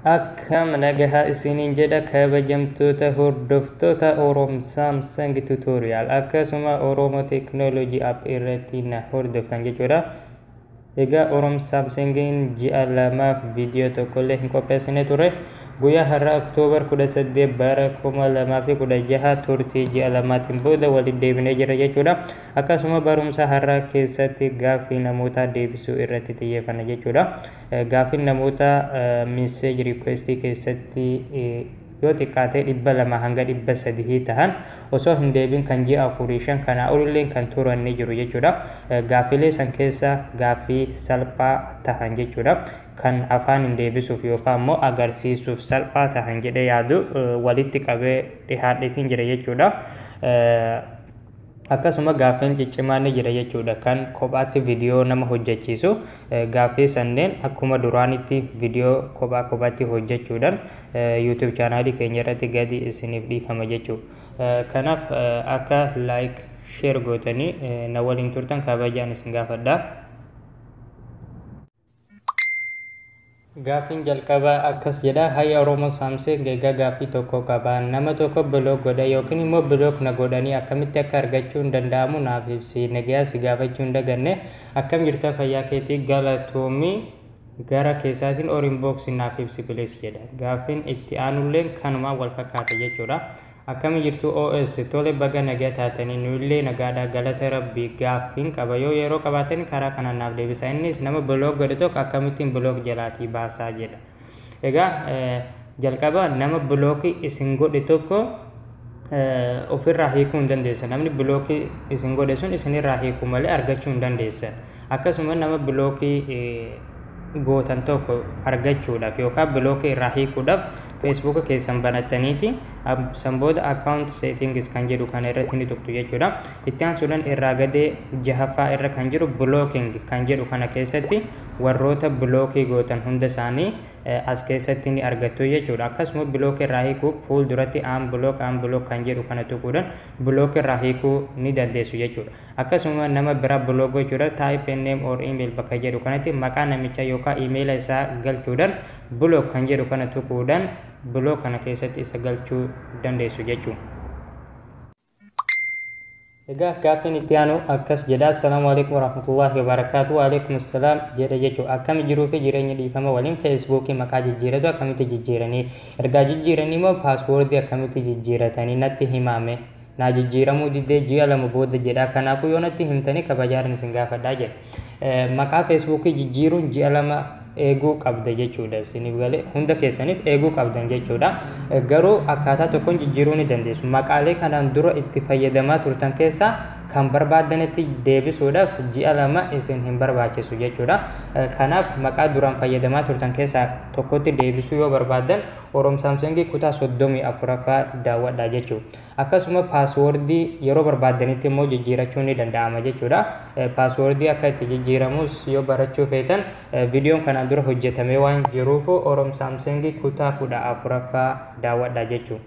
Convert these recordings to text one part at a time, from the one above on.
Akkam nagahaa isiniin jedha, kabajamtoota hordoftoota Oromo Samsung Tutorial akkasuma Oromo Technology App irratti na hordoftan jechuudha. Egaa Oromo Samsungiin ji'a 2f viidiyoo tokkollee hin qopheessine ture. Guyyaa har'a Oktoobar 18 bara 2016 turtii ji'a 2tiin booda walitti deebinee jira jechuudha. Akkasuma barumsa har'aa keessatti gaaffii namootaa deebisuu irratti xiyyeeffanna jechuudha. Gaaffiin namoota message request keessatti yoo xiqqaate 200 hanga 300 tahan osoo hin deebiin kan ji'a 4, 5 kanaa olillee kan turan ni jiru jechuudha. Gaaffilee san keessa gaaffii salphaa tahan jechuudha. Kan afaan hin deebisuuf yookaan immoo agarsiisuuf salphaa tahan jedhee yaadu walitti qabee dhihaadheetiin jira jechuudha. Akkasuma gaaffiin ciccimaan ni jira jechuudha. Kan kophaatti viidiyoo nama hojjechiisu, gaaffii sanneen akkuma duraanitti viidiyoo kophaa kophaatti hojjechuudhaan YouTube chaanaalii keenya irratti gadi isiniif dhiifama jechuudha. Kanaaf akka like, share gootanii na waliin turtan kabajaan isin gaafadha. Gaaffiin jalqabaa akkas jedha: "Hayya Oromoo Samsung, egaa gaaffii tokko qaba. Nama tokko block godha yookiin immoo block na godhanii akkamitti akka argachuun danda'amu naaf ibsi. Nagayaa si gaafachuu hin daganne. Akkam jirta, fayyaa keetii? Galatoomii. Gara keessaatiin or inbox naaf ibsi please" jedha. Gaaffiin itti aanulleen kanumaan wal fakkaata jechuudha. Akkami jirtu OS? Tole, baga nagaa taatanii. Nuyillee nagaadha, galata Rabbii. Gaaffiin qaba, yoo yeroo qabaatanii karaa kanaan naaf deebisa. Innis nama block godhe tokko akkamittiin block jalaatii baasaa jedha. Egaa jalqaba nama blockii isin godhe tokko ofirraa hiikuu hin dandeessan. Namni blockii isin godhe sun isinirraa hiikuu malee argachuu hin dandeessan. Akkasuma nama blockii gootan tokko argachuudhaaf yookaan blockii irraa hiikuudhaaf Feesbuuka keessan banattaniiti san booda account settings kan jedhu kana irratti ni tuqxu jechuudha. Itti aansuudhaan irraa gadee jahaffaa irra kan jiru blocking kan jedhu kana keessatti warroota blockii gootan hunda isaanii as keessatti ni argattu jechuudha. Akkasuma blockii irraa hiikuuf fuulduratti unblock, unblock kan jedhu kana tuquudhaan blockii irraa hiikuu ni dandeessu jechuudha. Akkasuma nama biraa block gochuudhaaf type name or email bakka jedhu kanatti maqaa namichaa yookaan imeela isaa galchuudhaan block kan jedhu kana tuquudhaan block kana keessatti isa galchuu dandeessu jechuudha. Egaa gaaffiin itti aanu akkas jedha: "Assalaamu alaikum warahmatullahi wabarakaatu." Waalaikum assalaam jedha jechuudha. Akkami jiruu fi jireenya? Dhiifama waliin, Feesbuukii maqaa jijjiiratu akkamitti jijjiiranii? Ergaa jijjiiranii immoo passwordii akkamitti jijjiiratanii natti himame? Naa jijjiiramuu didee ji'a 2 booda jedha. Kanaafuu yoo natti himtanii kabajaan isin gaafadhaa jedha. Maqaa Feesbuukii jijjiiruun ji'a 2 eeguu qabda jechuudha. Isiniif galee? Hunda keessaniif eeguu qabdan jechuudha. Garuu akkaataa tokkoon jijjiiruu ni dandeessu. Maqaalee kanaan dura itti fayyadamaa turtan keessaa kan barbaadanitti deebisuudhaaf ji'a 2 isin hin barbaachisu jechuudha. Kanaaf maqaa duraan fayyadamaa turtan keessaa tokkotti deebisuu yoo barbaaddan Oromo Samsungii kutaa 34ffaa daawwadhaa jechuudha. Akkasuma passwordii yeroo barbaaddanitti immoo jijjiirachuun ni danda'ama jechuudha. Passwordii akka itti jijjiiramus yoo barachuu feetan viidiyoon kanaan dura hojjetamee waan jiruuf Oromo Samsungii kutaa 14ffaa daawwadhaa jechuudha.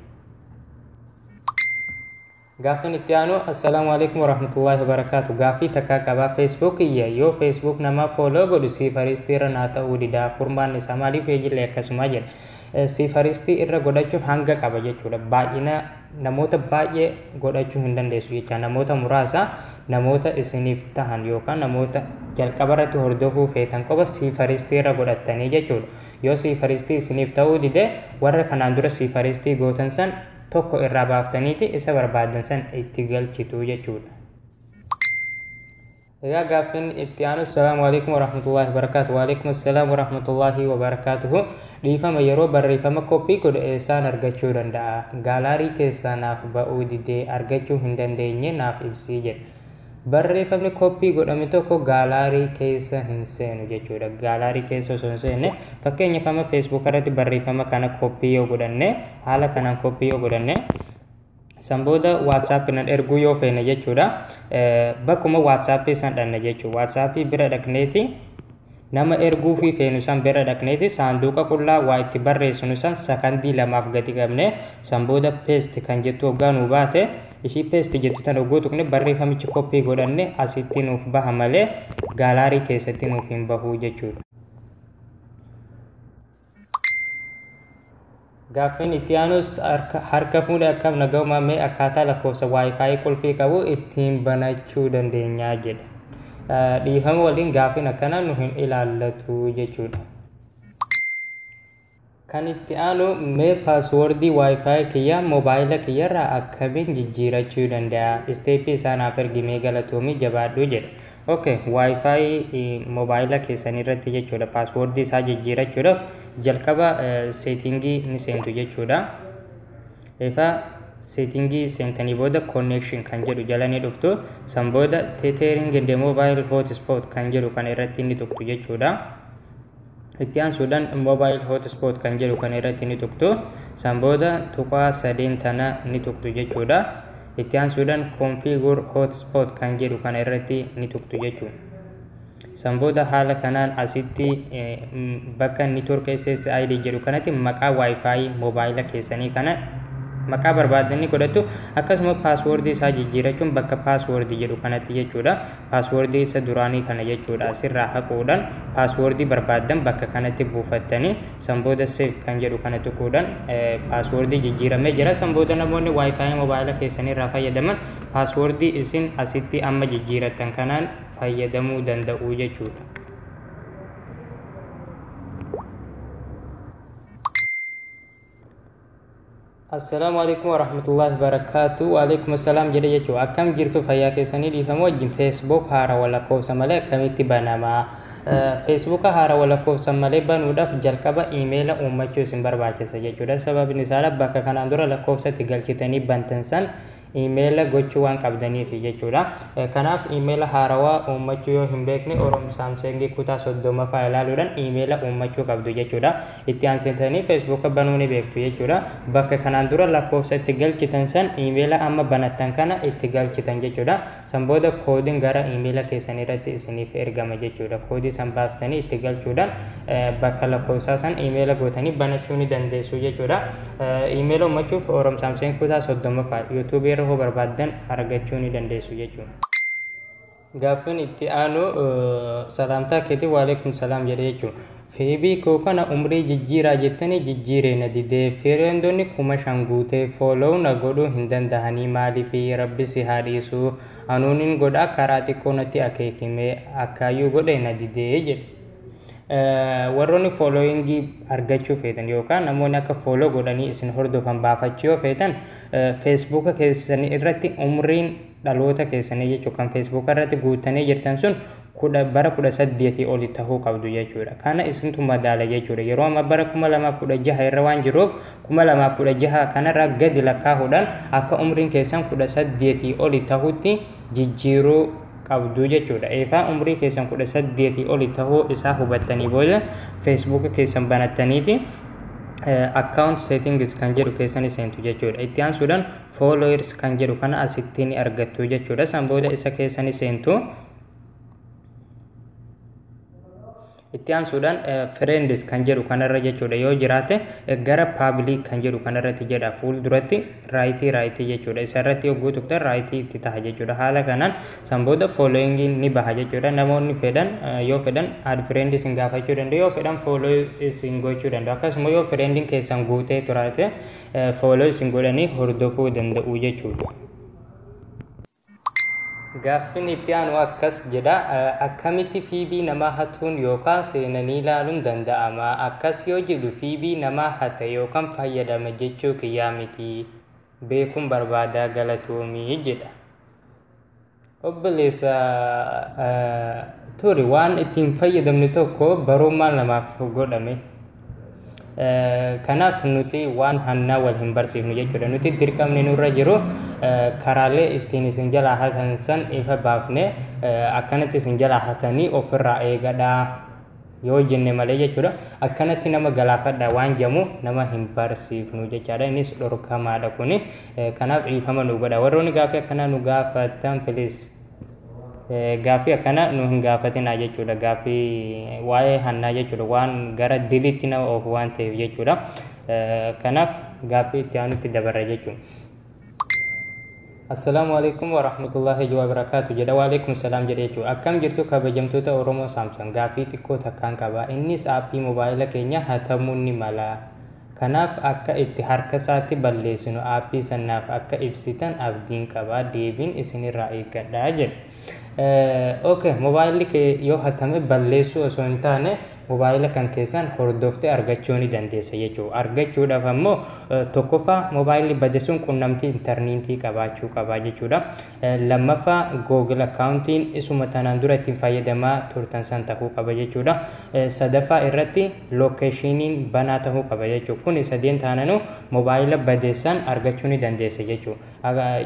Gaaffiin itti aanu: "Assalaamu alaikum warahmatullahi wabarakaatu. Gaaffii takkaa qabaa. Facebook iyya yoo Facebook nama follow godhu see firstii irra naa ta'uu didaa. Furmaanni isaa maaliif? Peejillee akkasuma" jedha. See firstii irra godhachuun hanga qaba jechuudha. Baay'ina namoota baay'ee godhachuu hin dandeessu jecha. Namoota muraasa, namoota isiniif tahan yookaan namoota jalqaba irratti hordofuu feetan qofa see firstii irra godhattanii jechuudha. Yoo see firstii isiniif ta'uu dide, warra kanaan dura see firstii gootan san tokko irraa baaftaniiti isa barbaadan san itti galchitu jechuudha. Egaa gaaffiin itti aanu: "Assalaamu alaikum warahmatullahi wabarakaatu." Waalaikum assalaam warahmatullahi wabarakaatuhu. Dhiifama, yeroo barreeffama copy godhu eessaan argachuu danda'a? Gallery keessaa naaf ba'uu didee argachuu hin dandeenye, naaf ibsii" jedha. Barreeffamni copy godhame tokko gallery keessa hin seenu jechuudha. Gallery keessa osoo hin seenne, fakkeenyaaf amma Facebook irratti barreeffama kana copy yoo godhanne, haala kanaan copy yoo godhanne, san booda WhatsAppii nan erguu yoo feene jechuudha. Bakkuma WhatsAppii san dhanna jechuudha. WhatsAppii bira dhaqneeti, nama erguu fi feenu san bira dhaqneeti, saanduqa qullaa waa itti barreessinu san sakandii 2f gadi qabne, san booda paste kan jettu hoggaa nuu baate, ishii paste jettu tan hogguu tuqne, barreeffamichi copy godhanne asitti nuuf baha malee gallery keessatti nuuf hin bahuu jechuudha. Gaaffiin itti aanus harka fuudhee akkam nagahuma, mee akkaataa lakkoofsa WiFi qulfii qabu ittiin banachuu dandeenyaa jedha. Dhiifama waliin, gaaffiin akkanaa nu hin ilaallatu jechuudha. Kan itti aanu, mee passwordii WiFi kiyya moobaayila kiyyarraa akkamiin jijjiirachuu danda'a? Steppii isaa naaf ergi mee, galatoomii, jabaadhuu jedha. Okay, WiFi moobaayila keessanii irratti jechuudha. Passwordii isaa jijjiirachuudhaaf jalqaba settingii ni seentu jechuudha. Ifa settingii seentanii booda connection kan jedhu jala ni dhuftu. San booda tethering and mobile hotspot kan jedhu kana irratti ni tuqxu jechuudha. Itti aansuudhaan mobile hotspot kan jedhu kana irratti ni tuqxu. San booda tuqaa sadeen tana ni tuqxu jechuudha. Itti aansuudhaan configure hotspot kan jedhu kana irratti ni tuqxu jechuudha. San booda haala kanaan asitti bakka network SSID jedhu kanatti maqaa WiFi moobaayila keessanii kana maqaa barbaadanii godhatu. Akkasuma passwordii isaa jijjiirachuun bakka passwordii jedhu kanatti jechuudha. Passwordii isa duraanii kana jechuudha. Asirraa haquudhaan passwordii barbaaddan bakka kanatti buufattanii, san booda save kan jedhu kana tuquudhaan passwordii jijjiiramee jira. San booda namoonni WiFi moobaayila keessanii irraa fayyadaman passwordii isin asitti amma jijjiirattan kanaan fayyadamuu danda'u jechuudha. Assalaamu alaikum warahmatullahi wabarakatuh. Waalaikum assalaam jedhe jechuudha. Akkam jirtu, fayyaa keessanii? Dhiifama wajjin, Facebook haarawaa lakkoofsa malee akkamitti banamaa? Facebooka haarawaa lakkoofsa malee banuudhaaf jalqaba iimeela uummachuu isin barbaachisa jechuudha. Sababni isaa bakka kanaan dura lakkoofsa itti galchitanii bantan san iimeela gochuu waan qabdaniif jechuudha. Kanaaf iimeela haarawaa uummachuu yoo hin beekne, Oroom Saamsengii kutaa 30ffaa ilaaluudhaan iimeela uummachuu qabdu jechuudha. Itti aansitanii Facebooka banuu ni beektu jechuudha. Bakka kanaan dura lakkoofsa itti galchitan san iimeela amma banattan kana itti galchitan jechuudha. San booda koodiin gara iimeela keessan irratti isiniif ergama jechuudha. Koodii san baaftanii itti galchuudhaan bakka lakkoofsaa san iimeela gootanii banachuu ni dandeessu jechuudha. Iimeela uummachuuf Oroom Saamseng kutaa 30ffaa YouTubeii irra hoo barbaaddan argachuu ni dandeessu jechuudha. Gaaffiin itti aanu, salaamtaa keetii, waalaikum salaam jedhe jechuudha. FB koo kana umrii jijjiiraa jettanii jijjiiree na didee, friendonni 5000 guutee follow na godhuu hin dandahanii, maaliifi? Rabbi si haa dhiisu, anuunin godhaa, karaa xiqqoo natti akeekime, akkaayyuu godhe na didee jedhe. Warroonni followingii argachuu feetan yookaan namoonni akka follow godhanii isin hordofan baafachuu yoo feetan, Facebooka keessanii irratti umriin dhaloota keessanii jechuun kan Facebooka irratti guutanii jirtan sun bara 18 oli tahuu qabdu jechuudha. Kana isintu madaala jechuudha. Yeroo amma bara 2016 irra waan jiruuf, 2016 kanarraa gadi lakkaahuudhaan akka umriin keessan 18 oli tahutti jijjiiruu qabdu jechuudha. Eefaa umrii keessan 18 oli tahuu isaa hubattanii booda, Facebooka keessan banattaniiti account settings kan jedhu keessan seentu jechuudha. Itti aansuudhaan followers kan jedhu kana asitti ni argattu jechuudha. San booda isa keessan seentu. Itti aansuudhaan friends kan jedhu kanarra jechuudha, yoo jiraate gara public kan jedhu kanarratti jedha, fuulduratti rightii rightii jechuudha. Isarratti yogguu tuqxan rightii itti taha jechuudha. Haala kanaan san booda following ni baha jechuudha. Namoonni fedhan yoo fedhan add friend isin gaafachuu danda'u, yoo fedhan follow isin gochuu danda'u. Akkasuma yoo friendiin keessan guutee turaate, follow isin godhanii hordofuu danda'u jechuudha. Gaaffiin itti aanu akkas jedha. Akkamitti FB namaa hatuun yookaan seenanii ilaaluun danda'ama? Akkas yoo jedhu FB namaa hata yookaan fayyadama jechuu kiyyaa miti. Beekuun barbaadaa, galatoomii jedha. Obboleessa, ture waan ittiin fayyadamne tokko barummaan namaaf godhame. Kanaaf nuti waan hannaa wal hin barsiifnu jechuudha. Nuti dirqamni nurra jiru karaalee ittiin isin jalaa hatan san ifa baafne, akkanatti isin jalaa hatanii ofirraa eegadhaa yoo jenne malee jechuudha. Akkanatti nama galaafadha waan jedhamu nama hin barsiifnu jechaadha. Innis dhorkamaadha kuni. Kanaaf dhiifama nu godha. Warroonni gaaffii akkanaa nu gaafatan, please, gaaffii akkana nu hin gaafatinaa jechuudha. Gaaffii waa'ee hannaa jechuudha. Waan gara dilitti nama oofu waan ta'eef jechuudha. Kanaaf gaaffii itti aanutti dabarra jechuudha. Assalaamu alaikum warahmatullahi wabarakatuh jedha. Waalaikum salaam jedhe jechuudha. Akkam jirtu kabajamtoota Oromoo Saamsung? Gaaffii xiqqoo takkaan qaba. Innis appii moobaayila keenya hatamuun ni mala. Kanaaf akka itti harka isaatti balleessinu aappii sanaaf akka ibsitan abdiin qaba, deebiin isinirraa eeggadha jedha. Okay, mobaayilli kee yoo hatame balleessuu osoo hin taane mobaayila kan keessan hordoftee argachuu ni dandeessa jechuudha. Argachuudhaaf ammoo tokkoffaa mobaayilli bade sun qunnamtii intarneetii qabaachuu qaba jechuudha. Lammaffaa Google akkaawuntiin isuma tanaan dura ittiin fayyadamaa turtan san ta'uu qaba jechuudha. Sadaffaa irratti lookeeshiniin banaa ta'uu qaba jechuudha. Kuni sadeen taananuu mobaayila badeessan argachuu ni dandeessa jechuudha.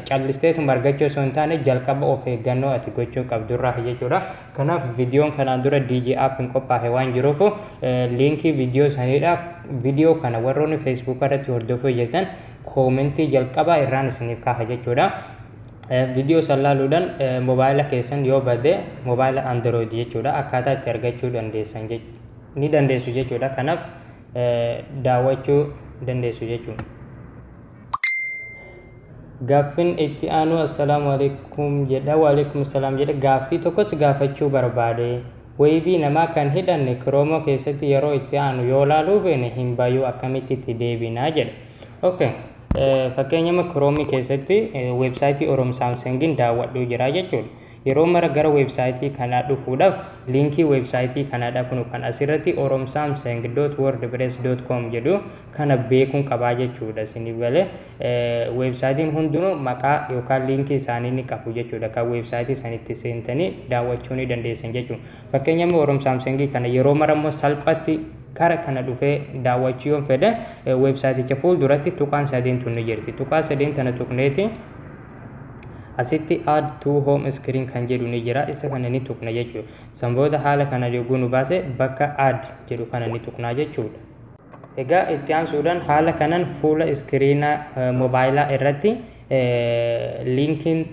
Callisteetuma argachuu osoo hin taane jalqaba of eeggannoo ati gochuu qabdurraa jechuudha. Kanaaf viidiyoon kanaan dura DJ app hin qophaa'e waan jiruuf liinkii viidiyoo saniidha. Viidiyoo kana warroonni Facebook irratti hordofuu jettan koomentii jalqabaa irraan isiniif kaaha jechuudha. Viidiyoo san laaluudhaan mobaayila keessan yoo bade, mobaayila Android jechuudha, akkaataa itti argachuu dandeessan ni dandeessu jechuudha. Kanaaf daawwachuu dandeessu jechuudha. Gaaffiin itti aanu assalaamu alaikum jedha. Waalaikum salaam jedha. Gaaffii tokkos gaafachuu barbaade. Weebii namaa kan hidhanne Chrome keessatti yeroo itti aanu yoo laaluu feene hin bayuu, akkamitti itti deebinaa jedha. Okay. Fakkeenyama Chrome keessatti weebsaayitii Orom Saamsungin daawwadhuu jira jechuudha. Yeroo mara gara weebsaayitii kanaa dhufuudhaaf liinkii weebsaayitii kanaadha kun kan asirratti oromsamsung.wordpress.com jedhu kana beekuun qabaa jechuudha. Isiniif galee, weebsaayitiin hundinuu maqaa yookaan liinkii isaanii ni qabu jechuudha. Kan weebsaayitii sanitti seentanii daawwachuu ni dandeessan jechuudha. Fakkeenyaaf Orom Saamsungii kana yeroo mara immoo salphatti kara kana dhufee daawwachuu yoon fedhe weebsaayiticha fuulduratti tuqaan sadeen tun ni jirti. Tuqaa sadeen tana tuqneeti asitti "add to home screen" kan jedhu ni jira, isa kana ni tuqna jechuudha. San booda haala kana yogguu nu baase bakka "add" jedhu kana ni tuqnaa jechuudha. Egaa itti aansuudhaan haala kanan fuula iskiriinaa mobaayilaa irratti liinkiin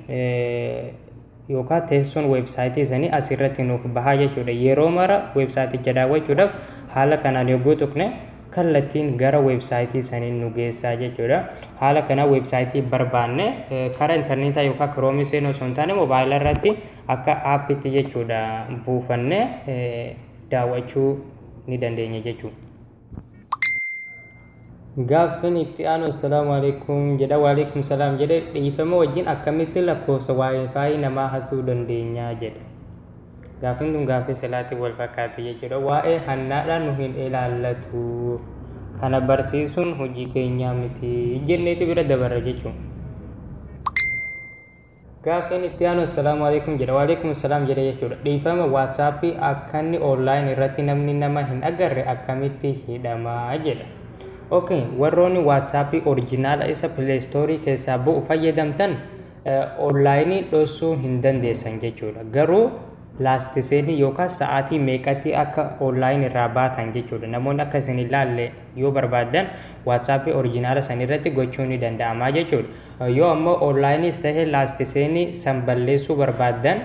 yookaan teessoon weebsaayitii sanii asirratti nuuf bahaa jechuudha. Yeroo mara weebsaayiticha daawwachuudhaaf haala kanaan yogguu tuqne kallattiin gara weebsaayitii sanii nu geessaa jechuudha. Haala kana weebsaayitii barbaanne karaa intarneetaa yookaan Chrome seenuu osoo hin taane mobaayila irratti akka aappitti jechuudha buufannee daawwachuu ni dandeenya jechuudha. Gaaffiin itti aanu assalaamu alaikum jedha. Waalaikum salaam jedhe. Dhiifama wajjin, akkamitti lakkoofsa WiFi namaa hatuu dandeenya jedha. Gaaffiin kun gaaffii silaatiin wal fakkaate jechuudha. Waa'ee hannaadhaan nu hin ilaallatu. Kana barsiisuun hojii keenyaa miti jenneeti bira dabarra jechuudha. Gaaffiin itti aanu assalaamu alaikum jedha. Waalaikum salaam jedhe jechuudha. Dhiifama, WhatsAppii akka inni online irratti namni nama hin agarre akkamitti hidhamaa jedha. Okay, warroonni WhatsAppii orjinaala isa Play Store keessaa bu'u fayyadamtan onlaayinii dhoksuu hin dandeessan jechuudha. Garuu last seenii yookaan sa'aatii meeqatti akka online irraa baatan jechuudha. Namoonni akka isin ilaalle yoo barbaaddan WhatsAppii orjinaala san irratti gochuu ni danda'ama jechuudha. Yoo ammoo onlaayiniis ta'e last seenii san balleessuu barbaaddan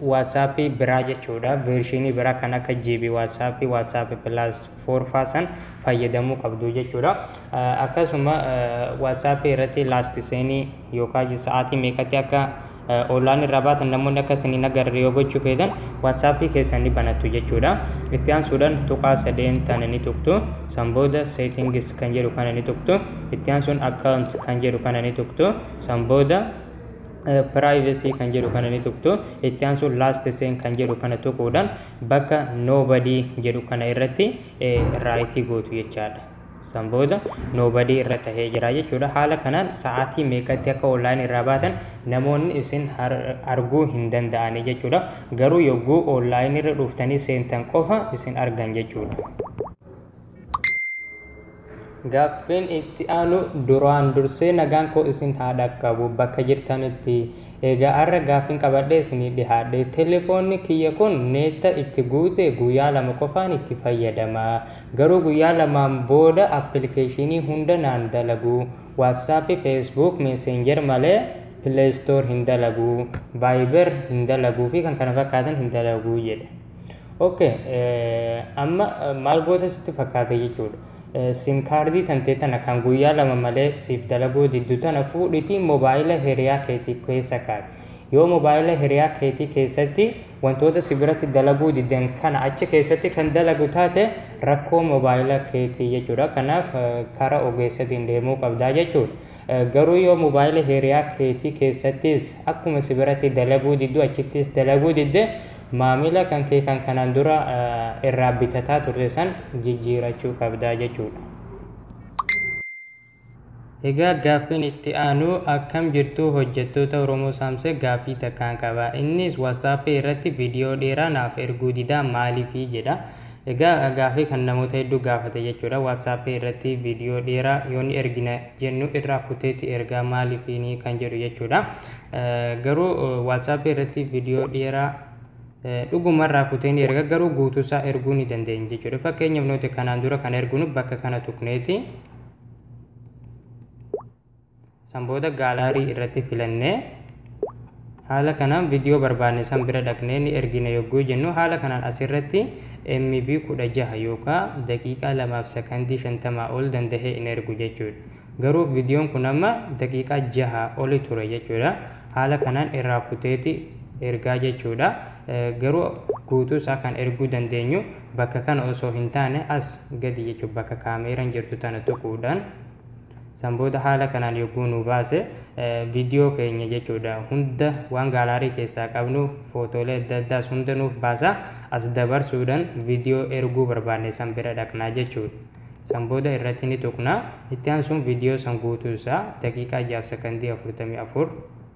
WhatsAppii biraa jechuudha. Veershinii biraa kan akka GB WhatsAppii, WhatsAppii Plus foorfaa san fayyadamuu qabdu jechuudha. Akkasuma WhatsAppii irratti last seenii yookaan sa'aatii meeqatti akka online irraa baatan namoonni akka isin hin agarre yoo gochuu feetan WhatsAppii keessan ni banattu jechuudha. Itti aansuudhaan tuqaa sadeen tana ni tuqtu. San booda "settings" kan jedhu kana ni tuqtu. Itti aansuun "account" kan jedhu kana ni tuqtu. San booda "privacy" kan jedhu kana ni tuqtu. Itti aansuun "last seen" kan jedhu kana tuquudhaan bakka "nobody" jedhu kana irratti raayitii gootu jechaadha. San booda "nobody" irra tahee jira jechuudha. Haala kanaan sa'aatii meeqatti akka online irraa baatan namoonni isin arguu hin danda'ani jechuudha. Garuu yogguu online irra dhuftanii seentan qofa isin argan jechuudha. Gaaffiin itti aanu duraan dursee nagaan koo isin haa dhaqqabu bakka jirtanitti. Egaa har'a gaaffiin qabadhee isinii dhihaadhe, telefoonni kiyya kun neetta itti guute guyyaa 2 qofaan itti fayyadama. Garuu guyyaa 2n booda appilikeeshinii hunda naan dalagu. WhatsApp, Facebook, Messenger malee Play Store hin dalagu, Viber hin dalaguu fi kan kana fakkaatan hin dalaguu jedha. Okay, amma maal goota sitti fakkaate jechuudha. Sim kaardii tantee tana kan guyyaa 2 malee siif dalaguu diddu tana fuudhitii mobaayila hiriyaa keetii keessa kaa'i. Yoo mobaayila hiriyaa keetii keessatti wantoota si biratti dalaguu didan kana achi keessatti kan dalagu taate, rakkoo mobaayila keetii jechuudha. Kanaaf karaa ogeessatiin deemuu qabdaa jechuudha. Garuu yoo mobaayila hiriyaa keetii keessattis akkuma si biratti dalaguu diddu achittis dalaguu didde, maamila kan kee kan kanaan dura irraa bitataa turte san jijjiirachuu qabdaa jechuudha. Egaa gaaffiin itti aanu, "Akkam jirtu hojjettoota Oromoo Saamsee, gaaffii takkaan qaba. Innis WhatsAppii irratti viidiyoo dheeraa naaf erguu didaa, maaliifii?" jedha. Egaa gaaffii kan namoota hedduu gaafate jechuudha. WhatsAppii irratti viidiyoo dheeraa yoo ni ergina jennu irraa kuteetti ergaa, maaliifiini kan jedhu jechuudha. Garuu WhatsAppii irratti viidiyoo dheeraa dhugumarraa kutee ni erga, garuu guutuusaa erguu ni dandeenya jechuudha. Fakkeenyaaf nuti kanaan dura kan erginu bakka kana tuqneeti. San booda gallery irratti filannee haala kanaan viidiyoo barbaanne san bira dhaqnee ni ergina yogguu jennu, haala kanaan asirratti MB 16 yookaan daqiiqaa 2 fi sakandii 50 ol dandahee hin ergu jechuudha. Garuu viidiyoon kun amma daqiiqaa 6 oli ture jechuudha. Haala kanaan irraa kuteeti ergaa jechuudha. Garuu guutuu isaa kan erguu dandeenyu bakka kana osoo hin taane as gadi jechuudha, bakka kaameeraan jirtu tana tuquudhaan. San booda haala kanaan yogguu nu baase, viidiyoo keenya jechuudha hunda waan gallery keessaa qabnu, footoolee adda addaas hunda nuuf baasa. As dabarsuudhaan viidiyoo erguu barbaanne san bira dhaqnaa jechuudha. San booda irratti ni tuqna. Itti aansuun viidiyoo san guutuu isaa daqiiqaa 6 sakandii 44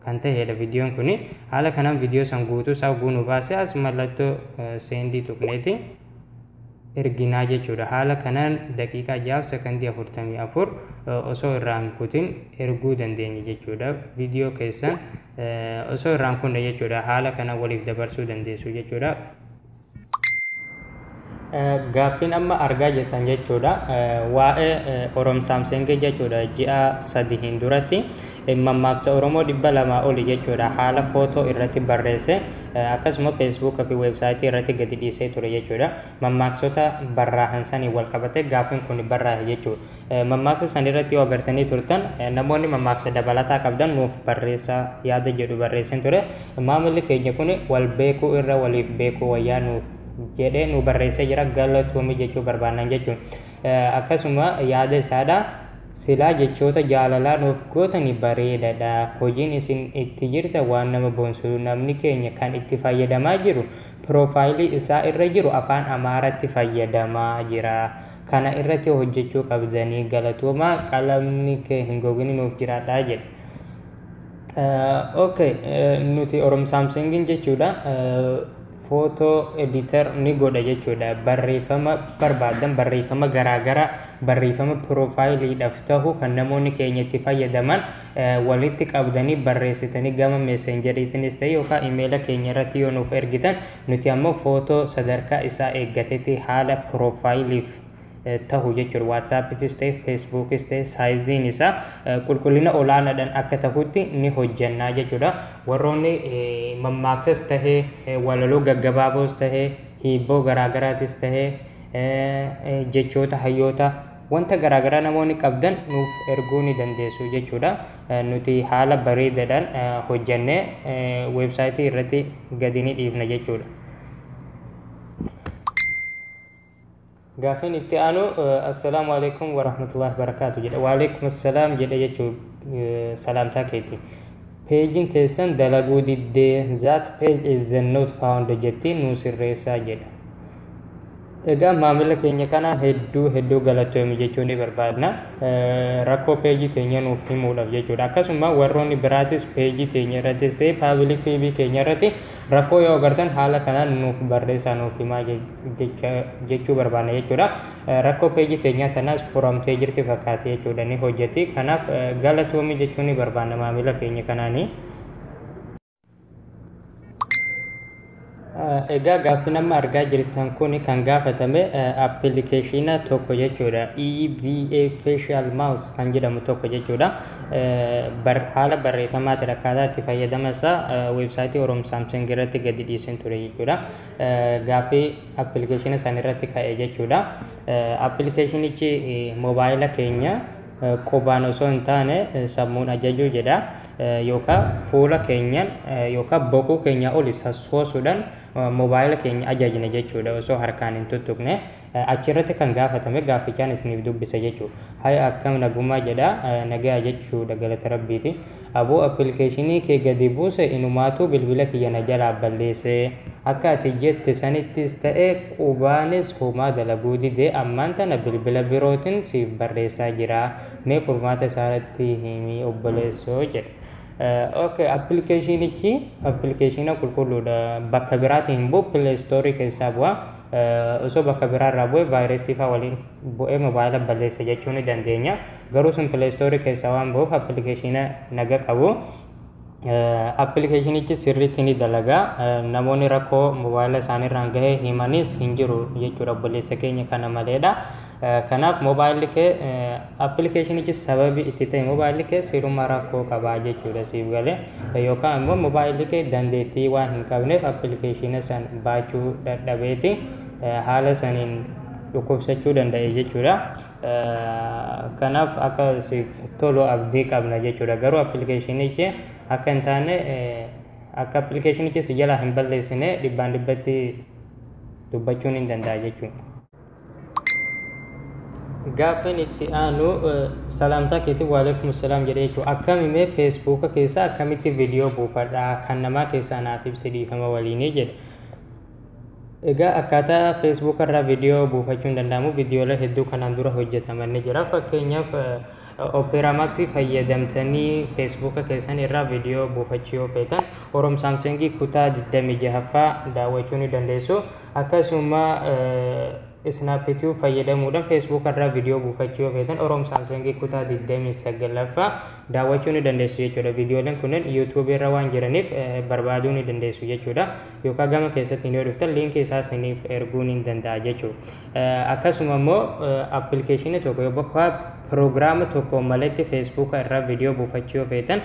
kan ta'edha viidiyoon kuni. Haala kanaan viidiyoo san guutuu isaa yogguu nu baase, as mallattoo send tuqneeti erginaa jechuudha. Haala kanaan daqiiqaa 6 sakandii 44 osoo irraa hin kutin erguu dandeenya jechuudha. Viidiyoo keessan osoo irraa hin kunne jechuudha. Haala kanaan waliif dabarsuu dandeessu jechuudha. Gaaffiin amma argaa jirtan jechuudha waa'ee Orom Saamsengee jechuudha. Ji'a 3 hin duratti mammaaksa Oromoo 200 oli jechuudha haala footoo irratti barreesse, akkasuma Feesbuuka fi weebsaayitii irratti gadi dhiisee ture jechuudha. Mammaaksota barraahan sanii wal qabate gaaffiin kun barraahe jechuudha. Mammaaksa san irratti yoo agartanii turtan, namoonni mammaaksa dabalataa qabdan nuuf barreessaa yaada jedhu barreesseen ture. Maamilli keenya kun "Wal beekuu irra waliif beekuu wayyaa" nuuf jedhee nu barreessee jira. Galatoomii jechuu barbaannan jechuun akkasuma yaada isaadha. "Silaa jechoota jaalalaa nuuf gootani bareedadha. Hojiin isin itti jirta waan nama boonsu. Namni keenya kan itti fayyadamaa jiru piroofaayilii isaa irra jiru afaan Amaaraatti fayyadamaa jira. Kana irratti hojjechuu qabdanii. Galatoomaa, qalamni kee hin gogini, nuuf jiraadhaa" jedha. Okay, nuti Orom Saamsungin jechuudha photo editor ni godha jechuudha. Barreeffama barbaadan, barreeffama garaagaraa, barreeffama piroofaayiliidhaaf tahu kan namoonni keenya itti fayyadaman walitti qabdanii barreessitanii gama Messengeriitiinis ta'e yookaan imeela keenya irratti yoo nuuf ergitan, nuti ammoo footoo sadarkaa isaa eeggatetti haala piroofaayiliif tahu jechuudha, WhatsAppiifis ta'e Feesbuukis ta'e, saayiziin isaa qulqullina olaanaadhaan akka tahutti ni hojjannaa jechuudha. Warroonni mammaaksas tahee, walaloo gaggabaaboos tahee, hiibboo garaagaraatis tahee, jechoota hayyoota, wanta garaagaraa namoonni qabdan nuuf erguu ni dandeessu jechuudha. Nuti haala bareedaadhaan hojjannee weebsaayitii irratti gadi ni dhiifna jechuudha. Gaaffiin itti aanu, "Assalaamu alaikum warahmatullahi wabarakaatu" jedha. Waalaikum assalaam jedha jechuu salaamtaa keeti. "Peejiin teessan dalaguu diddee, 'That page is not found' jetti, nuu sirreessaa" jedha. Egaa maamila keenya kanaan hedduu hedduu galatoomi jechuu ni barbaadna. Rakkoo peejii teenya nuuf himuudhaaf jechuudha. Akkasuma warroonni biraatis peejii teenya irrattis ta'e public feedii keenya irratti rakkoo yoo agartan haala kanaan nuuf barreessaa, nuuf himaa jechuu barbaadna jechuudha. Rakkoo peejii teenyaa tanaas furamtee jirti fakkaate jechuudha, ni hojjeti. Kanaaf galatoomi jechuu ni barbaadna maamila keenya kanaanii. Egaa gaaffii amma argaa jirtan kun kan gaafatame appilikeeshina tokko jechuudha. EVA Facial Mouse kan jedhamu tokko jechuudha. Haala barreeffamaatiin akkaataa itti fayyadama isaa weebsaayitii Oroom Saamsung irratti gadi dhiiseen ture jechuudha. Gaaffii appilikeeshina san irratti ka'e jechuudha. Appilikeeshinichi moobaayila keenya Qubaan osoo hin taane sammuun ajajuu jedha. Yookaan fuula keenyaan yookaan boquu keenya oli sassoosuudhaan moobaayila keenya ajajna jechuudha osoo harkaan hin tuttuqne. Achirratti kan gaafatame gaaffichaan isiniif dubbisa jechuudha. Haya, akkam nagummaa jedha. Nagaa jechuudha, galata rabbiiti. Aboo, appilikeeshinii kee gadi buuse inumaatu bilbila kiyya na jalaa balleesse. Akka ati jette sanittis ta'e qubaanis homaa dalaguu didee, ammaan tana bilbila birootiin siif barreessaa jira. Mee furmaata isaatti himi obboleessoo jedha. Okay, appilikeeshinichi appilikeeshina qulqulluudha. Bakka biraatiin hin bu'u, Play Store keessaa bu'a. Osoo bakka biraarraa bu'e vaayirasii fa'aa waliin bu'ee moobaayila balleessa jechuu ni dandeenya. Garuu sun Play Store keessaa waan bu'uuf appilikeeshina naga qabu. Appilikeeshinichi sirriitti ni dalaga. Namoonni rakkoo moobaayila isaaniirraan gahee himanis hin jiru jechuudha obboleessa keenya kana maleedha. Kanaaf moobaayilli kee appilikeeshinichi sababi itti ta'e moobaayilli kee siruma rakkoo qabaa jechuudha siif galee, yookaan immoo moobaayilli kee dandeettii waan hin qabneef appilikeeshina san baachuu dadhabeeti haala saniin dhukkubsachuu danda'e jechuudha. Kanaaf akka siif tolu abdii qabna jechuudha. Garuu appilikeeshinichi akka hin taane, akka appilikeeshinichi si jalaa hin balleessine dhibbaan dhibbatti dubbachuun hin danda'a jechuudha. Gaaffiin itti aanu, salaamtaa keetiin waalaikum salaam jedhee jechuudha. Akkamimee Feesbuuka keessa akkamitti viidiyoo buufadha, kan namaa keessaa naaf ibsi dhiifama waliinii jedha. Egaa akkaataa Feesbuuk irraa viidiyoo buufachuun danda'amu viidiyoolee hedduu kanaan dura hojjetaman ni jira. Fakkeenyaaf, Opera Max fayyadamtanii Feesbuuka keessan irraa viidiyoo buufachuu yoo feetan Orom Saamsungii kutaa 26ffaa daawwachuu ni dandeessu. Akkasuma Snaptube fayyadamuudhaan Feesbuuk irraa viidiyoo buufachuu yoo feetan Orom Saamsungii kutaa 29ffaa daawwachuu ni dandeessu jechuudha. Viidiyooleen kunneen YouTube irra waan jiraniif barbaaduu ni dandeessu jechuudha. Yookaan gama keessatti yoo dhuftan liinkii isaa isiniif erguu ni danda'a jechuudha. Akkasuma immoo appilikeeshinii tokko yookaan piroogiraama tokko maletti Feesbuuka irraa viidiyoo buufachuu yoo feetan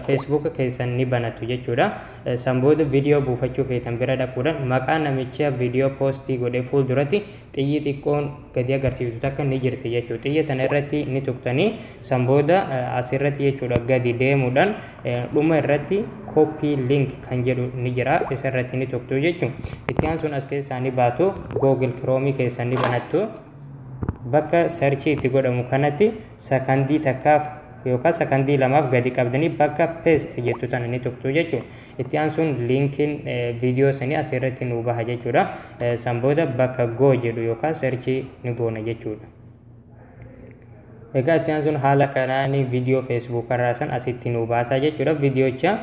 Feesbuuka keessan ni banattu jechuudha. San booda viidiyoo buufachuu feetan bira dhaquudhaan maqaa namicha viidiyoo poostii godhee fuulduratti xiyyi xiqqoon gadi agarsiiftu takka ni jirti jechuudha. Xiyya tana irratti ni tuqtanii san booda asirratti jechuudha gadi deemuudhaan dhuma irratti "copy link" kan jedhu ni jira, isa irratti ni tuqtu jechuudha. Itti aansuun as keessaa ni baatu, Google Chrome keessan ni banattu. Bakka search itti godhamu kanatti sakandii takkaaf yookaan sakandii lamaaf gadi qabdanii bakka "paste" jettu tana ni tuqtu jechuudha. Itti aansuun liinkiin viidiyoo sanii asirratti nu baha jechuudha. San booda bakka "go" jedhu yookaan search ni goona jechuudha. Egaa itti aansuun haala kanaan viidiyoo Feesbuuk irraa san asitti nu baasaa jechuudha. Viidiyoocha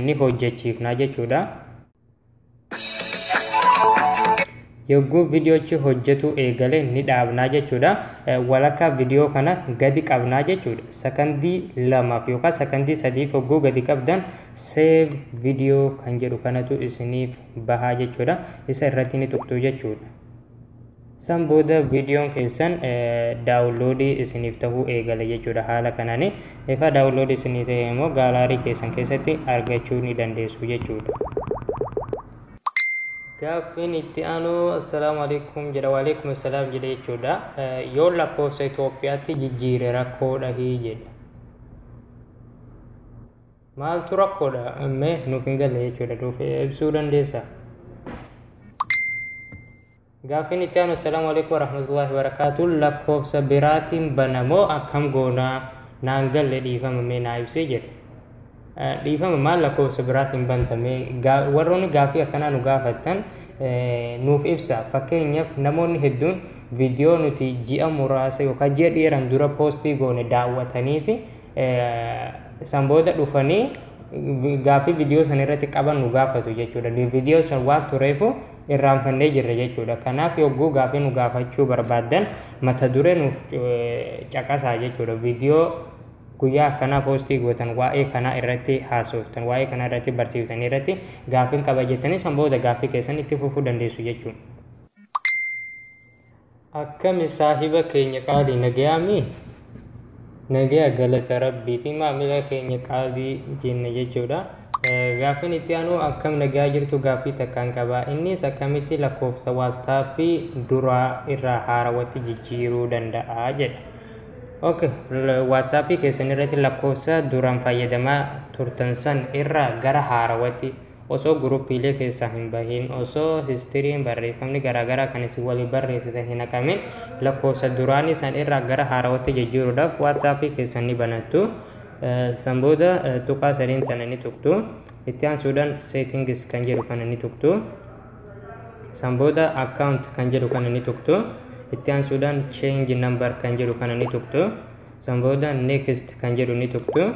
ni hojjechiifna jechuudha. Yogguu viidiyoochi hojjetu eegale ni dhaabnaa jechuudha. Walakkaa viidiyoo kana gadi qabnaa jechuudha. Sakandii 2f yookaan sakandii 3f yogguu gadi qabdan "save video" kan jedhu kanatu isiniif bahaa jechuudha. Isa irratti ni tuqxu jechuudha. San booda viidiyoon keessan download isiniif ta'uu eegala jechuudha haala kanaan. Ifa download isinii ta'e immoo gallery keessan keessatti argachuu ni dandeessu jechuudha. Gaaffiin itti aanu, assalaamu alaikum jedha. Waalaikum assalaam jedha jechuudha. Yoo lakkoofsa Itoophiyaatti jijjiire rakkoodha jedha. Maaltu rakkoodha? Mee nuuf hin galle jechuudha. Nuuf ibsuu dandeessaa? Gaaffiin itti aanu, assalaamu alaikum warahmatullahi wabarakaatuh, lakkoofsa biraatiin banamoo akkam goonaa, naan galle, dhiifama, mee naa ibsee jedha. Dhiifama, maal lakkoofsa biraatiin bantame? Warroonni gaaffii akkanaa nu gaafattan nuuf ibsa. Fakkeenyaaf, namoonni hedduun viidiyoo nuti ji'a muraasa yookaan ji'a dheeraan dura post goone daawwataniiti san booda dhufanii gaaffii viidiyoo san irratti qaban nu gaafatu jechuudha. Viidiyoo san waan tureefu irraanfannee jirra jechuudha. Kanaaf yogguu gaaffii nu gaafachuu barbaaddan mata duree nuuf caqasaa jechuudha. Viidiyoo guyyaa akkanaa post gootan waa'ee kanaa irratti haasoftan, waa'ee kanaa irratti barsiiftan irratti gaaffiin qaba jettanii san booda gaaffii keessan itti fufuu dandeessu jechuudha. Akkami saahiba keenya qaalii, nagayaami? Nagaya, galata rabbiiti, maamila keenya qaalii jenna jechuudha. Gaaffiin itti aanu, akkam nagaa jirtu, gaaffii takkaan qaba. Innis akkamitti lakkoofsa WhatsAppii duraa irraa haarawatti jijjiiruu danda'a jedha. Okay, WhatsAppii keessan irratti lakkoofsa duraan fayyadamaa turtan san irraa gara haarawatti osoo guruppiilee keessaa hin bahin, osoo historyn barreeffamni garaagaraa kan isin walii barreessitan hin haqamin, lakkoofsa duraanii san irraa gara haarawatti jijjiiruudhaaf WhatsAppii keessan ni banattu. San booda tuqaa sadiin tana ni tuqtu. Itti aansuudhaan settings kan jedhu kana ni tuqtu. San booda account kan jedhu kana ni tuqtu. Itti aansuudhaan change number kan jedhu kana ni tuqtu. San booda next kan jedhu ni tuqtu.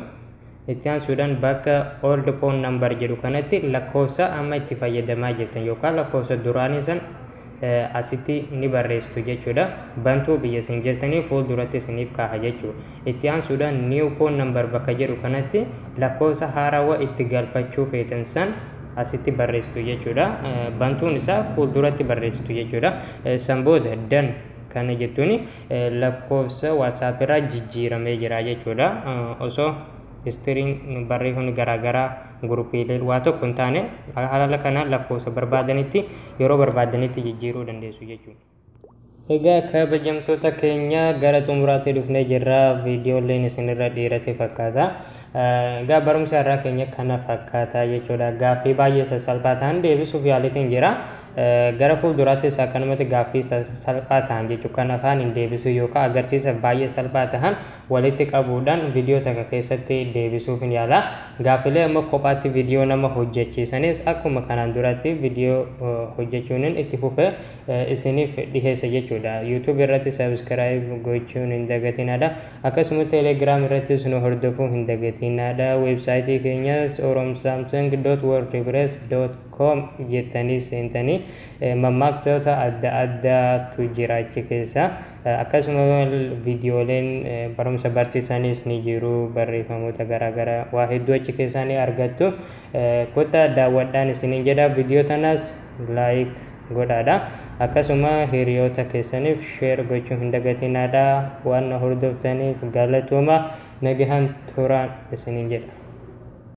Itti aansuudhaan bakka old phone number jedhu kanatti lakkoofsa amma itti fayyadamaa jirtan yookaan lakkoofsa duraanii san asitti ni barreessitu jechuudha. Bantuu biyya isin jirtanii fuulduratti isiniif kaaha jechuudha. Itti aansuudhaan new phone number bakka jedhu kanatti lakkoofsa haarawaa itti galfachuu feetan san asitti barreessitu jechuudha. Bantuun isaa fuulduratti barreessitu jechuudha. San booda done kana jettuun lakkoofsa WhatsApp irraa jijjiiramee jira jechuudha. Osoo historyn barreeffamni garaagaraa, guruppiilee waa tokko hin taane, haala kanaan lakkoofsa barbaadanitti yeroo barbaadanitti jijjiiruu dandeessu jechuudha. Egaa kabajamtoota keenya, gara xumuraatti dhufnee jirra. Viidiyooleen isinirra dheerate fakkaata. Egaa barumsa irraa keenya kana fakkaata jechuudha. Gaaffii baay'ee sassalphaa ta'an deebisuuf yaalitiin jira. Gara fuulduraattis akkanumatti gaaffii salphaa ta'an jechuudha, kan afaan hin deebisu yookaan agarsiisa baay'ee salphaa ta'an walitti qabuudhaan viidiyoo takka keessatti deebisuuf hin yaala. Gaaffilee immoo kophaatti viidiyoo nama hojjechiisanis akkuma kanaan duratti viidiyoo hojjechuun itti fufee isiniif dhiheessa jechuudha. YouTube irratti subscribe gochuun hin dagatinaadha. Akkasuma Telegram irrattis nu hordofuu hin dagatinaadha. Weebsaayitii keenyas oromsamsung.wordpress.com jettanii seentanii mammaaksota adda addaatu jira achi keessa. Akkasuma viidiyooleen barumsa barsiisanis ni jiru, barreeffamoota garaagaraa waa hedduu achi keessaa ni argattu. Kottaa daawwadhaan isiniin jedha. Viidiyoo tanaas like godhaadha. Akkasuma hiriyoota keessaniif share gochuu hin dagatinaadha. Waan na hordoftaniif galatooma, nagahan turaan isiniin jedha.